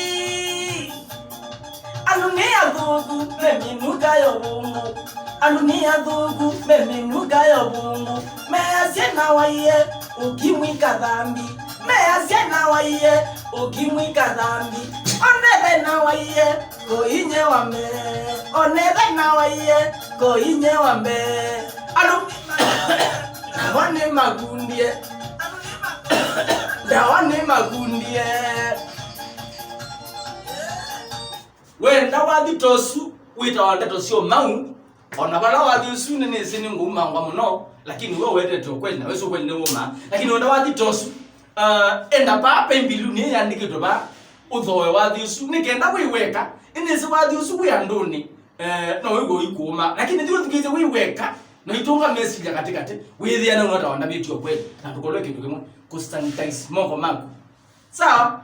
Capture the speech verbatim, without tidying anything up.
Ai, andũ nĩ athũku, me mĩnuka ya ũvũngũ. Andũ nĩ athũku, me mĩnuka ya ũvũngũ. Measya na waie, ũkimwi kathambi. Measya na waie, ũkimwi kathambi. Onethe na waie, koinye wa mbee. Onethe na waie, koinye wa mbee. Andũ ndawa nĩ makundie. Ndawa nĩ makundie. Wenda wathi ta ũsu, wĩtawa ndeto sya ũmau, o na vala wathi ũsu nĩnĩsĩ nĩ ngũumangwa mũno, lakini we wendete ũkweli, na wĩsĩ ũkweli nĩ wũmaa. Lakini wenda wathi ta ũsu, uh, enda paa Mbaĩlunĩ ĩĩ yandĩkĩtwe vaa, ũthooe wathi ũsu, nĩ kenda wĩ weka. Nĩnĩsĩ wathi ũsu wĩ andũnĩ, eh, no wĩw'e ũikũũma, lakini thi ũthukĩĩsye wĩ weka, na itũnga mesilya katĩkatĩ, wĩthĩane ũnatawa ndavĩtye ũkweli, na ndũkolwe kĩndũ kĩmwe, kũsanitize moko maku. Sawa?